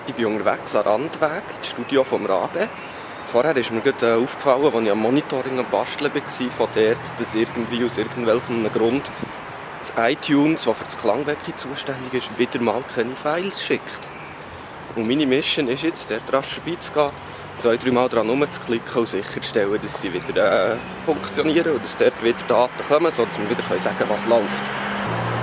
Ich bin unterwegs am Randweg, ins Studio vom Rabe. Vorher ist mir gerade aufgefallen, als ich am Monitoring am Basteln war, von dort, dass irgendwie aus irgendwelchem Grund das iTunes, das für das Klangwecke zuständig ist, wieder mal keine Files schickt. Und meine Mission ist jetzt, dort rasch vorbeizugehen, 2-3 Mal daran rumzuklicken und sicherzustellen, dass sie wieder funktionieren und dass dort wieder Daten kommen, sodass wir wieder sagen können, was läuft.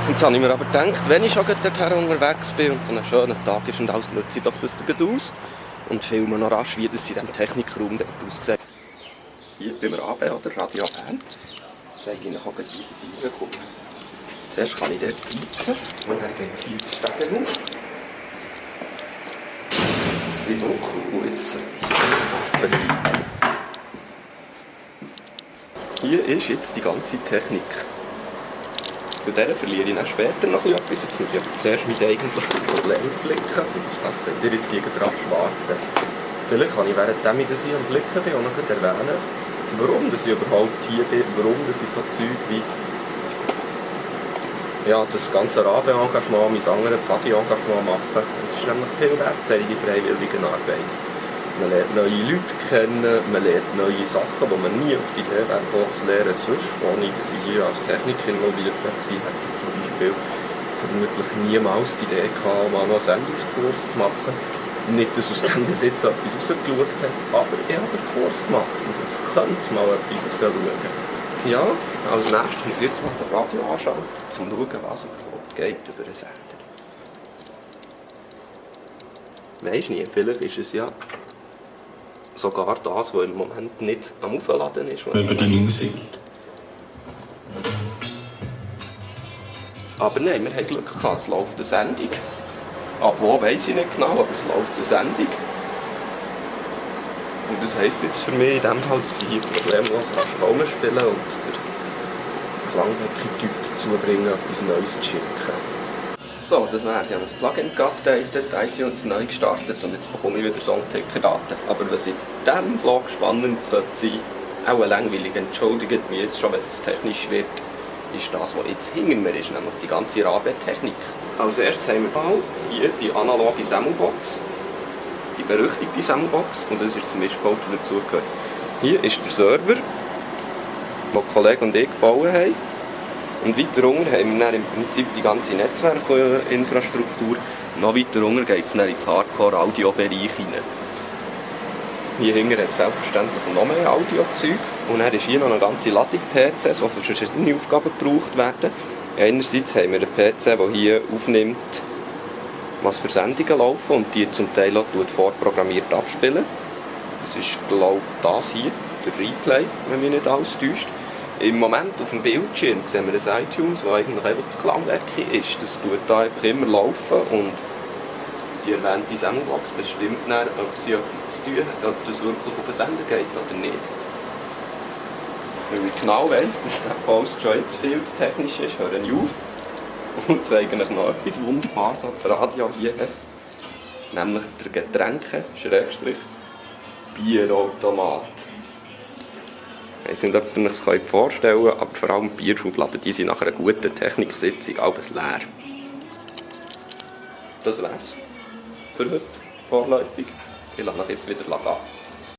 Und jetzt habe ich mir aber gedacht, wenn ich schon dorthin unterwegs bin und so ein schöner Tag ist und alles, nutze ich doch das aus und filme noch rasch, wie das in diesem Technikraum dort aussieht. Hier beim Rabe oder Radio Bern zeige ich Ihnen auch, wie das reinkommt. Zuerst kann ich dort piepsen und dann geht es hier die Stege auf. Wie dunkel und jetzt offen sein. Hier ist jetzt die ganze Technik. Zu der verliere ich dann später noch etwas. Jetzt muss ich aber zuerst mein eigentliches Problem blicken. Auf das könnt ihr jetzt hier drauf warten. Vielleicht kann ich, währenddem ich das hier am Blicken bin, auch noch erwähnen, warum dass ich überhaupt hier bin, warum dass ich so Zeug wie das ganze Rabe-Engagement, mein anderes Pfadi-Engagement mache. Es ist nämlich viel wert, solche Freiwilligenarbeit. Man lernt neue Leute kennen, man lernt neue Sachen, die man nie auf die Idee wäre, zu lernen sonst. Ohne dass ich hier als Techniker involviert war, hätte ich zum Beispiel vermutlich niemals die Idee gehabt, mal noch einen Sendungskurs zu machen. Nicht, dass aus dem bis jetzt etwas rausgeschaut hat, aber ich habe den Kurs gemacht und es könnte mal etwas rausschauen. Ja, als nächstes muss ich jetzt mal das Radio anschauen, um zu schauen, was überhaupt geht über den Sender. Weisst nie, vielleicht ist es ja sogar das, was im Moment nicht am Aufladen ist. Über deine Musik. Aber nein, wir haben Glück gehabt, es läuft eine Sendung. Ab wo weiss ich nicht genau, aber es läuft eine Sendung. Und das heisst jetzt für mich in dem Fall, dass ich hier problemlos Raum spielen und der Klangwecke-Typ dazu bringen, etwas Neues zu schicken. So, das wär's. Ich habe das Plugin geupdatet, iTunes neu gestartet und jetzt bekomme ich wieder Songticker-Daten. Aber was in diesem Vlog spannend sollte sein, auch langweilig, entschuldigt mich jetzt schon, wenn es technisch wird, ist das, was jetzt hinter mir ist, nämlich die ganze Rabe-Technik. Als erstes haben wir mal hier die analoge Semmelbox, die berüchtigte Semmelbox, und das ist das Mischpult, das dazugehört. Hier ist der Server, den die Kollegen und ich gebaut haben. Und weiter unten haben wir dann im Prinzip die ganze Netzwerkinfrastruktur. Noch weiter unten geht es dann ins Hardcore-Audio-Bereich hinein. Hier hinten hat es selbstverständlich noch mehr Audio-Zeug. Und dann ist hier noch eine ganze Ladung PCs, die für verschiedene Aufgaben gebraucht werden. Einerseits haben wir einen PC, der hier aufnimmt, was für Sendungen laufen und die zum Teil auch vorprogrammiert abspielen. Das ist, glaube ich, das hier, der Replay, wenn mich nicht alles täuscht. Im Moment auf dem Bildschirm sehen wir das iTunes, das eigentlich einfach das Klangwecke ist. Das tut da einfach immer laufen und die erwähnte Semmelbox bestimmt dann, ob sie etwas zu tun hat, ob das wirklich auf den Sender geht oder nicht. Weil ich genau weiss, dass der Post schon jetzt viel zu technisch ist, höre ich auf und zeige euch noch etwas Wunderbares, was das Radio hier hat. Nämlich der Getränke-Bierautomat. Ich weiß nicht, ob ihr euch das vorstellen könnt, aber vor allem Bierschubladen, die sind nach einer guten Techniksitzung alles leer. Das wär's für heute, vorläufig. Ich lasse euch jetzt wieder gehen.